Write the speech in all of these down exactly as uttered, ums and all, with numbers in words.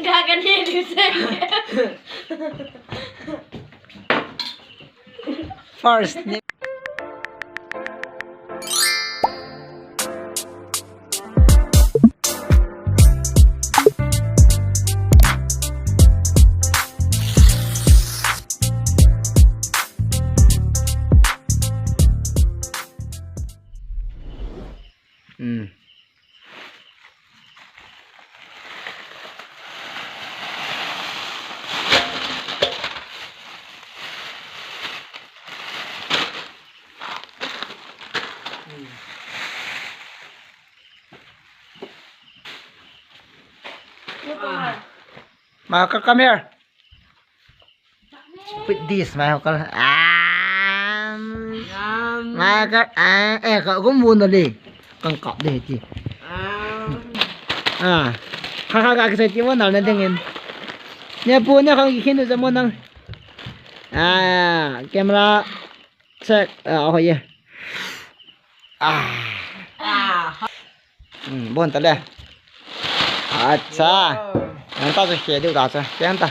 Ka kan he du se. First. Hmm. Michael, come here. Put this, Michael. Ah. Michael, ah, eh, ka gum bu na le. Kang kap de ti. Ah. Kha kha ka kisai ti mo na na ding in. Ne pu ne kang ki khin du ja mo nang. Ah, camera. Check. Ah, oh, yeah. Ah. Hmm, bon ta le. Acha. Wow. Ang ta sa khe diu ta sa. Khe ang ta.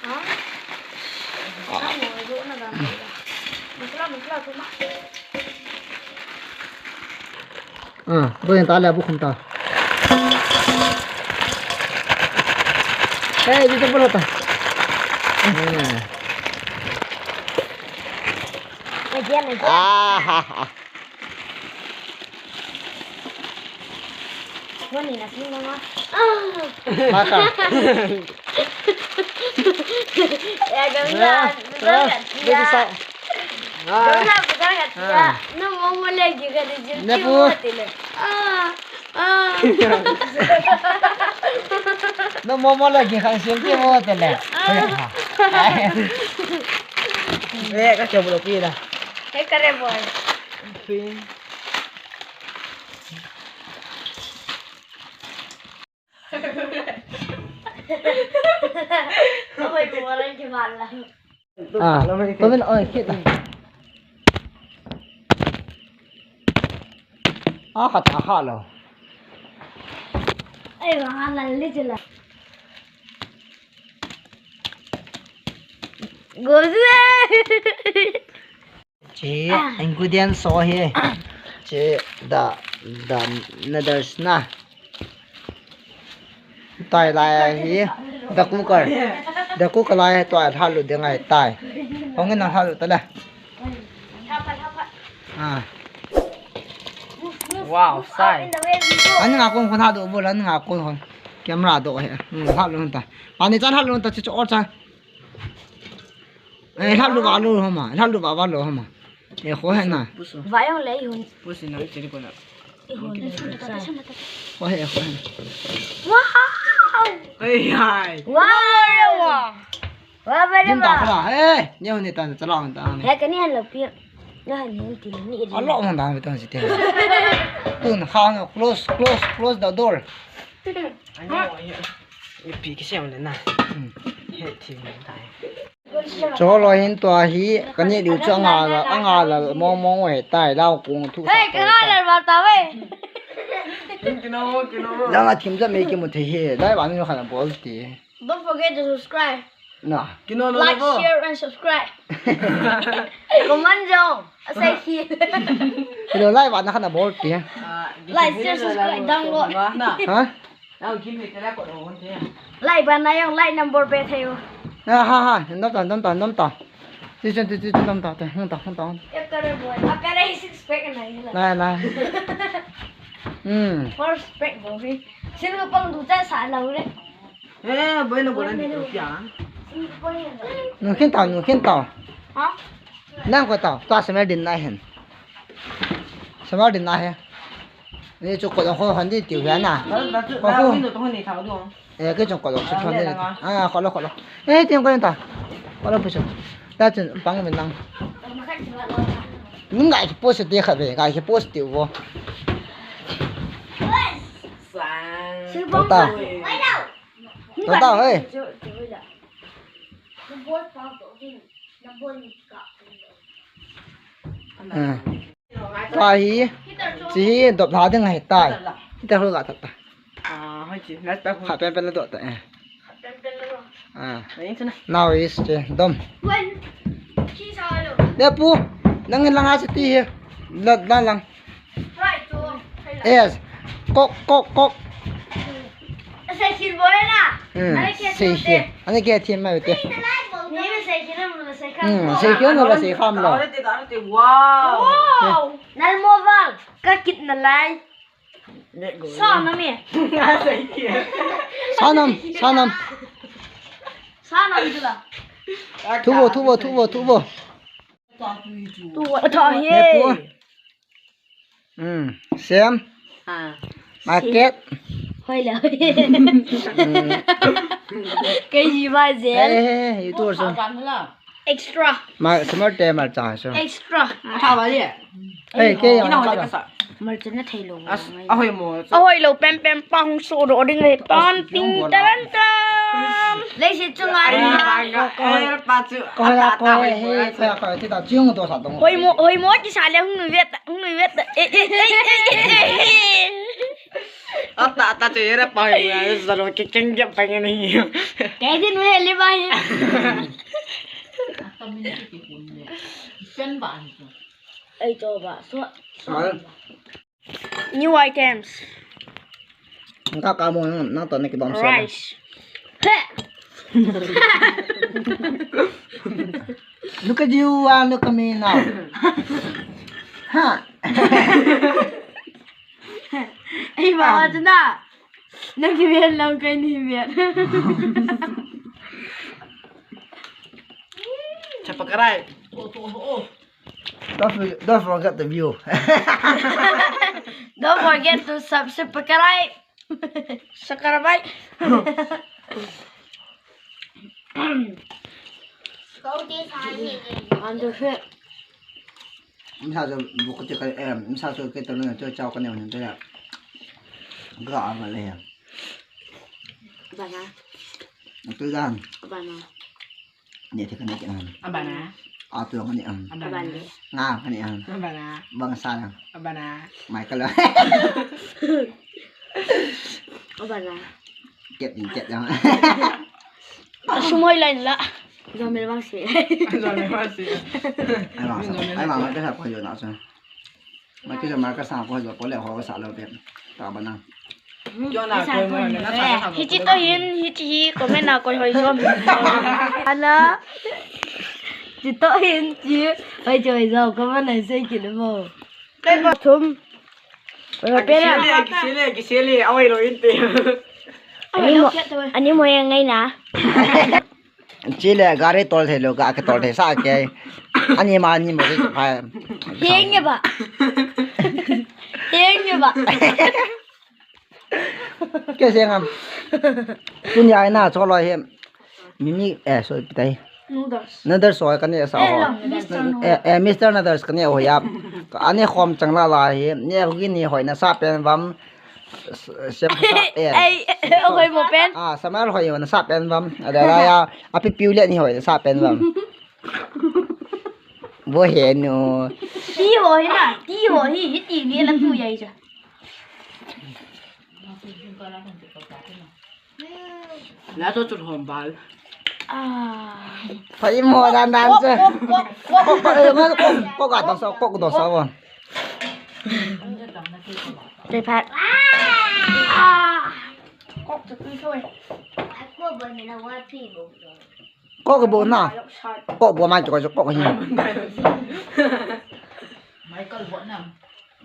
Ha? Ah. Masala, masala, masala. Ah, bu yang ta le, bu khum ta. Hey, di tu pula ta. Hmm. Again, again. Ah, ha, ha. Maka. Ya, gamla, gamla. Gamla, gamla. No momo lagi ka di jil ki mo tile. Ah, ah. No momo lagi ka jil ki mo tile. Ah. Eh, ka kya bolo pila. Hey, kare boy. Pin. Ah, oi, kita. Ah, kata halo. Ai, wala le jela. Gozue. Che, ah, ingredients ho hi. Che, da, da, noodles na. Tai lai hi. Da cooker. Da cooker lai hi tua lhalut ding ahi tai. Hung in nang lhalut ta le. Ah. Wow, sai. An nga kon kon lhalut bol, an nga kon kon. Camera doh hi. Hmm, lhalut ta. Ani chan lhalut ta, che, che, or chan. Eh, lhalut va lo hama, lhalut va va lo hama. Eh, kho he na. Puso. Va jong le ihun. Puso na, chiri ko na. Ihun. Kho he, kho he. Wow! Ei, hai. Wow! Wow, very wow. Dim ta kho la. Eh, ni hun ni ta, chala hun ta ni. He, kani han lo pi. Na han hin ti ni. Alo hun ta, ta si te. Tun kha, close, close, close the door. Ani mo ye. Ye pi ki se na. Hmm. He, ti ni ta. Cholo hin tua hi, ka neh diu chu anga la, anga la mong mong ve tai, lau kong thu. Hey, ka nga la ba ta ve. Kino, kino. Langa thim ja me ki mu thei he, lai ba ni khan bol ti. Don't forget to subscribe. Na. Kino no. Like, share and subscribe. Comment jong. Asai hi. Kino lai ba na khan bol ti. Like, share, subscribe, download. Na. Ha? Like button na jong, like number pe thei o. Ha, ha, ha, nom ta, nom ta, nom ta. Ti chen, ti, ti, nom ta, ti, nom ta, nom ta. Ye kare boy, a kare hi six pack na hi la. Lai, lai. Hmm. Four pack bo hi. Sin ko pang du cha sa la u le. Eh, boy na bola ni to kya? Sin ko pang ya. Nu khin ta, nu khin ta. Ha? Nang ko ta, ta se me din na hin. Samar din na he. Ni chu ko ko han di tiu he na. Ko ko. Eh, ke chu ko ko chu han di. Ah, ko lo, ko lo. Eh, tiang ko ta. Ko lo pu chu. Ta chun pang min nang. Ning ngai ki post ti kha ve, ngai ki post ti vo. Ta. Ta, hey. Ah. Tua hi. Chi hi dop la ding ahi tai. Ita hol ga ta ta. Ah, hoi chi. Nas pa hol. Kha pen pen la dop ta eh. Ah. Nai chu na. Now is che dom. Wen. Chi sa lo. Le pu. Nang lang a si ti hi. La la lang. Right to. Yes. Kok kok kok. Sai kin boy na. Hmm. Sai kin. Ani ke thi mai te. Ni sai kin na mo sai kam. Hmm. Sai kin na sai kam lo. Wow. Wow. Nal mo bang. Ka kit na lai. Sa nam e. Sa nam, sa nam. Sa nam tu la. Thu vo, thu vo, thu vo, thu vo. Tu vo. Tha he. He pu. Hmm, Sam. Ah. Market. Hoi la. Hmm. Kei ji ba je. Hey, hey, hey, you too also. Extra. Ma, smart te mar cha so. Extra. Tha ba le. Hey, kei yang ka sa. Mar cha na thei lo. Ahoi mo. Ahoi lo pem pem pa hung so ro ding le tan ting tan tan. Le si chunga. Ai, ba ga. Er pa chu. Ko la ko he he ko ko ti ta chung do sa dong. Hoi mo, hoi mo ki sa le hung vet, hung vet. Eh, eh, eh, eh, eh, eh. Ata, ata, che yere pa, ya, zalo, ke, keng, ke, pa, ni. Ke din me le ba hi. Sen ba ni. Ai, to ba, so, so. New items. Ka ka mo na to ne ki bom so. Rice. He. Look at you and look at me now. Ha. Ei, ba, wa na. Nang ki bian lang kai ni bian. Chapakarai. Don't for- don't forget the view. Don't forget to subscribe. Subscribe. Understand. Misa so buku cek eh misa so kita lu tu cakap kena ni tu ya. Gak amat lah ya. Bana. Itu dah. Bana. Ni tu kena kan. Abana. Atu kena kan. Abana. Nga kena kan. Abana. Bangsa kan. Abana. Michael. Abana. Ket ni ket yang. Sumoi lain la. Zomel bang si. Zomel bang si. Ai bang sa. Ai bang sa ko yo na sa. Ma ki jo ma ka sa ko jo ko le ho sa lo pe. Ta ba na. Hichi to hin hichi hi comment na ko hoi jo. Ana. Chi to hin chi hoi jo jo comment na sei ki le mo. Kai ba thum. Oi, pera. Kisele, kisele, kisele, awai lo inte. Ani mo, ani mo yang ngai na. Chile gari tol thei lo, ga ke tol thei sa ke. Ani ma ani mo se pa. Heng nge ba. Heng nge ba. Ke se ngam. Tuni ai na cholo he. Mimi eh so tai. Noodles. Noodles so kani sa ho. Eh, Mister Noodles. Eh, eh, Mister Noodles kani ho ya. Ani khom chang la la he. Ni ho gi ni hoi na sa pen vam. Sem sa eh. Ai, hoi mo pen. Ah, Samuel hoi na sa pen vam. Ada la ya. Api piu le ni hoi na sa pen vam. Bo he no. Ti ho hi na, ti ho hi, hi ti ni la tu ya i cha. La to chut hom bal. Ah. Phai mo dan dan che. Kok, kok, kok, kok, kok, kok, kok, kok, kok, kok, kok, kok, kok, kok, kok. Te phat. Ah. Kok chut tu choi. Kok bo na. Kok bo mai koi kok hi. Michael bo na.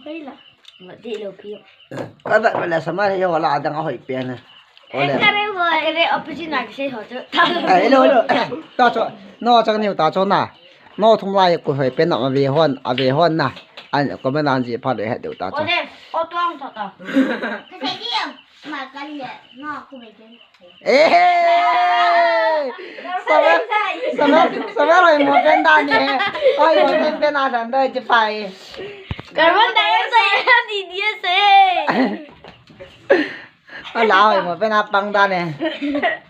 Hei la. Ka da ka la sama he wala adang a hoi pe na. Ole. Kare bo. Kare opposite na ke ho chu. Eh, hello, hello. Ta cho. No chang ni ta cho na. No thum lai ko hoi pe na ma ve hon, a ve hon na. An ko ma nan ji pha le he de ta cho. Ole. O tuang ta ta. Ka sai di. Ma kan le. No ku ve ke. Eh! Samuel, Samuel, Samuel hoi mo pen dan ne. Hoi mo pen pen a dan doi chi pai. Carbon dioxide ni dia se. Ala hoi mo pen a pang dan ne.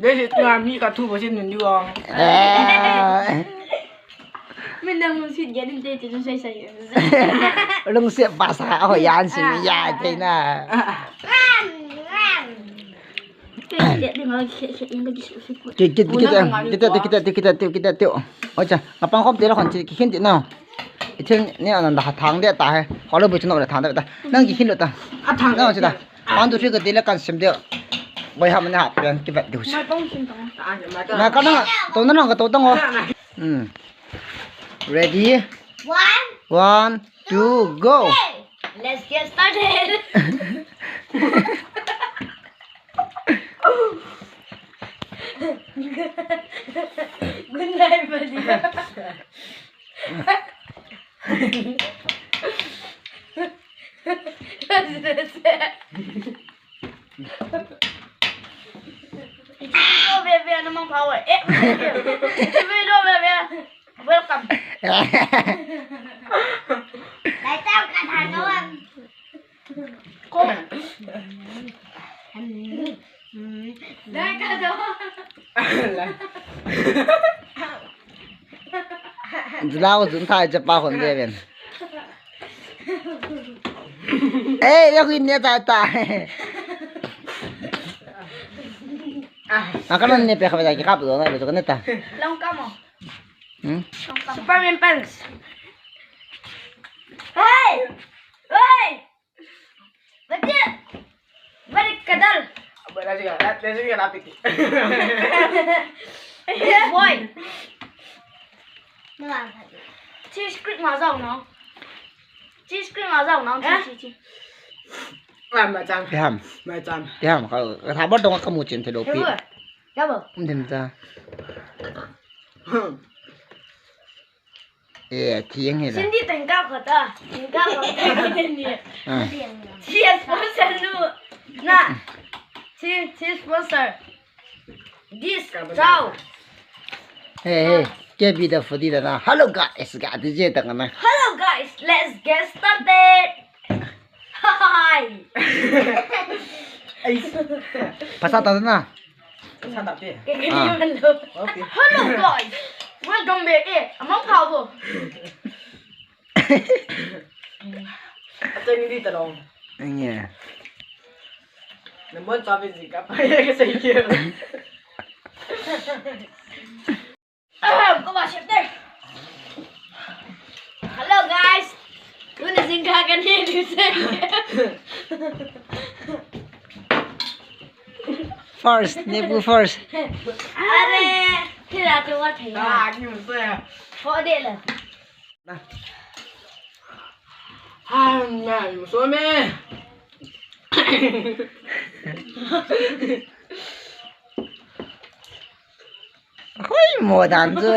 Dei si tua mi ka thu bo si nun di ong. Eh. Nang lungset gel inte, ti lungset sai. Lungset basa ho yan sin ya te na. Kit kit kit kit kit kit kit kit. Ocha, ngapang khom te la khon kit kit na. Ithil ni anan da thang de ta he. Kholo bu chunok le thang de ta. Nang kikhin lo ta. A thang na chi ta. One, two, three ka te la kan sem de. Boi ha mane ha pen kivet de. Mai pong sim tong. Na ka na to na na ka to tang o. Hmm. Ready? One, two, go. Okay. Let's get started. Good night, buddy. Iti video bebe na mang power. Eh, iti video bebe. Welcome. Lai tao ka thang no am. Ko. Lai ka do. Lai. Jula ko jun thai chapa khon de ben. Eh, ya kuin ne ta ta. Akan ne pe kha ba ki kap do na be to ne ta. Long kamo. Hmm? Long kamo. Superman pants. Hey! Hey! Bati! Bati kadal! Bati juga, bati juga tapi. Boy. Cheese cream ma zau no. Cheese cream ma zau no. Eh? Chi chi chi. Ah, ma chang. Piham. Ma chang. Piham ka ka tha ba dong ka mu chin the do pi. Kabo. Kabo. Um dim ta. Eh, thiang hi la. Cindy tengka khata. Tengka khata ni. Ah. Cheers sponsor nu. Na. Cheers, cheers sponsor. This chow. Hey, hey. Ke bi da fudi da na. Hello guys, ga di je ta na. Hello guys, let's get started. Hi. Pasa ta na. Sa ta pi. Ah. Hello guys. Welcome back. Eh, amang pao bo. Ate ni di talong. Nge. Naman sabi si ka pa ya kasi kira. Ahem, ko ba chef there. Hello guys. Tuna jingkah kan ni du se. First, nebu first. Are, tira tu wa thei. Ah, ni mo sa. Ho de la. Ah, ni mo so me. Hoi, mo dan chu.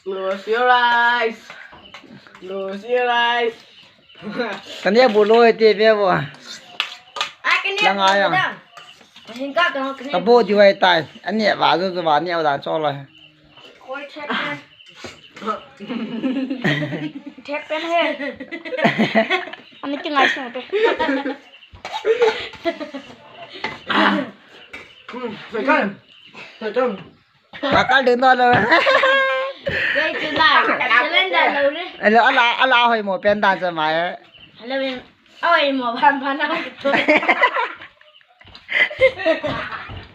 Close your eyes. Close your eyes. Kane bu lo te be bo. Ai, kane lang bu ai ang. Hingka to kane. Ka bo di wai tai. Ani ba zo zo ba ni au dan cho lo. Koi che. Thep pen he. Ani ti ngai sung te. Hmm, sai kan. Sai kan. Pakal ding to lo. Dei chu na. Calendar lo re. Alo, ala, ala hoi mo pen dan sa mai. Hello, pen. Oi mo ban ban na.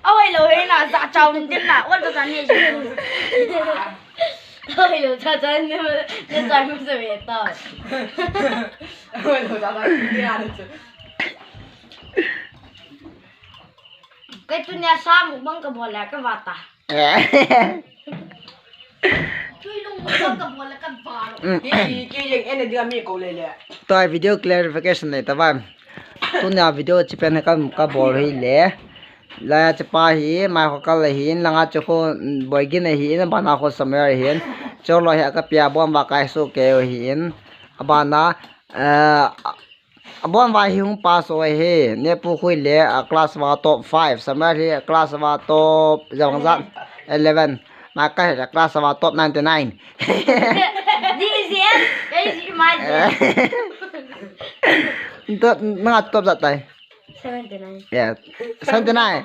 Oi lo he na, za chau nin tin na, ol ta ni. Oi lo ta ta ni, ni chai mo se ve ta. Oi lo ta ta ni ya lo chu. Kai tu ni sa mukbang ka bol le ka vata. Tui lung mukbang ka bol le ka valo. Ki, ki, ki, jeng en dia mi ko le le. Tua video clarification nei ta van. Tunia video chi pen ka, ka bol hi le. Laiya chapa hi, mai kho kal ahin, langa chu kho, mm, Boigin ahin, bana kho Samuel ahin. Cholo hi aka pia bon va kai so ke ahin. Abana, eh, abon va hi hung pass o ahi. Nepu khui le, a class va top five. Samuel hi a class va top, jang jat, eleven. Maka hi a class va top ninety nine. This is it. Can you imagine? Nto, nanga top jat tai. Seventy nine. Yeah. Seventy nine.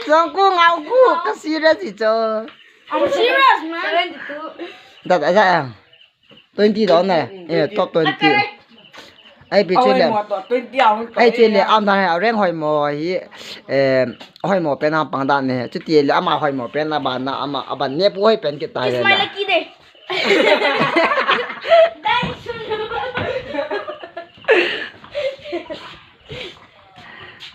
Song ku ngau ku ka serious hi cho. I'm serious, man. Seventy-two. That, that, that, twenty down na. Eh, top twenty. Ai, pi chule. Ai, chule, am dan hai, rank hoimo hi, eh, hoimo pen a pang dan ne. Chuti le, ama hoimo pen a ban na, ama, aban ne pu hoi pen kit ta. It's my lucky day.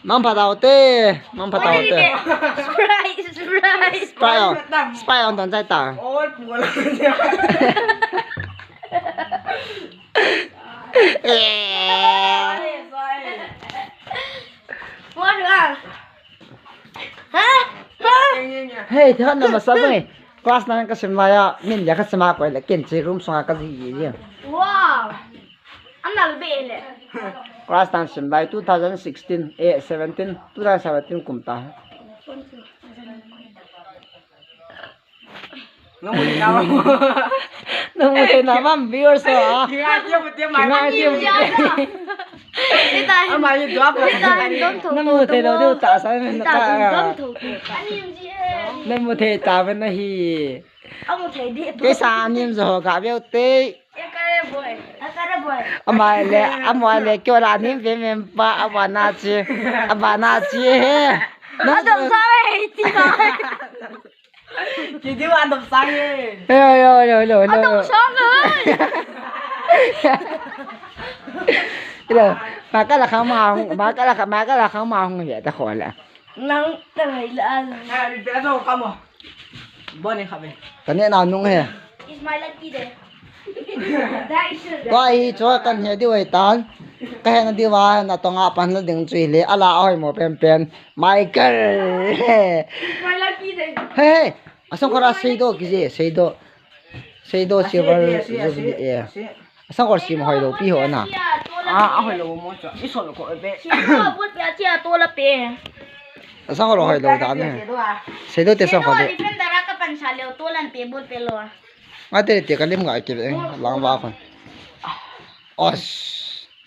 Mang pha tau te, mang pha tau te. Sprite, Sprite. Sprite on, Sprite on tan chai ta. Oi, pu la. What, what? Hey, thot na masa bang. Class nine ka sim lai a, min ya ka sim a koi le kin chi room sunga ka ji ji. Wow. Anal be le. Class nine sim lai two thousand sixteen, eh, seventeen, two thousand seventeen kum ta. Namu na mam viewers ho a. Kinga tia mu tia mai. Kinga tia mu tia. Ita hin. Ama hi dua pa. Ita hin dom tho. Namu thei lou diu ta sa na. Ita hin dom tho. Namu thei ta ve na hi. Amu thei di. Keisa anim jo ga veu te. Ekare boy. Ekare boy. Ama le, ama le kyo la anim ve mem pa abana chi. Abana chi he. Adom sa ve ti ba. Kiti wa dom sang e. Yo, yo, yo, yo, yo. Adom sang e. Ilo, maka la khang ma hung, maka la khang, maka la khang ma hung ya ta kho la. Nang ta hai la. Ha, ri pe do ka mo. Boni kha be. Ka ne na nung he. It's my lucky day. Tua hi chu kan he diu ahi tan. Ka he na diu a na tonga pan la ding chu hi le ala a hoimo pen pen. Michael. It's my lucky day. Hey, hey. Asang kora seido kije, seido. Seido silver jubilee. Asang kora sim hoilou pi ho na. Ah, a hoilou mo chu. I sol ko be. Seido bul pe a chia to la pe. Asang kora hoilou da ne. Seido te sang kora. Defender a ka pan sa leo to lan pe bul pe lo. Ate te ka lim ngai ke ve, lang va khun. Os.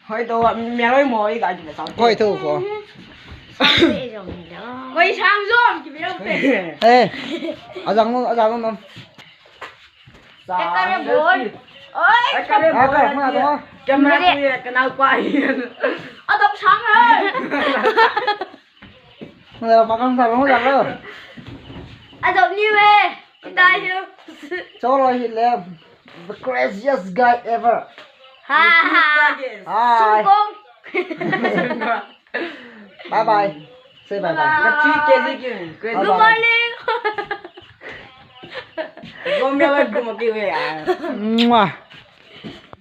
Hoi to, mi hoi mo i da ji le sao. Hoi to ko. Koi sang jom ki ve te. Eh. Ajang no, ajang no. Ekare bol. Oi. Ekare bol. Ekare bol. Kemra tu ye, kenal pa ye. Adom sang hai. Hello, pakang sa mo, hello. Adom ni we. Kita hiu. Cholo hi le, the craziest guy ever. Ha, ha. Hi. Sungkong. Bye bye. Say bye bye. Bye. Three K G ki. Crazy. Bye bye. Good morning. Gom ya la gum ki we ya. Mwah.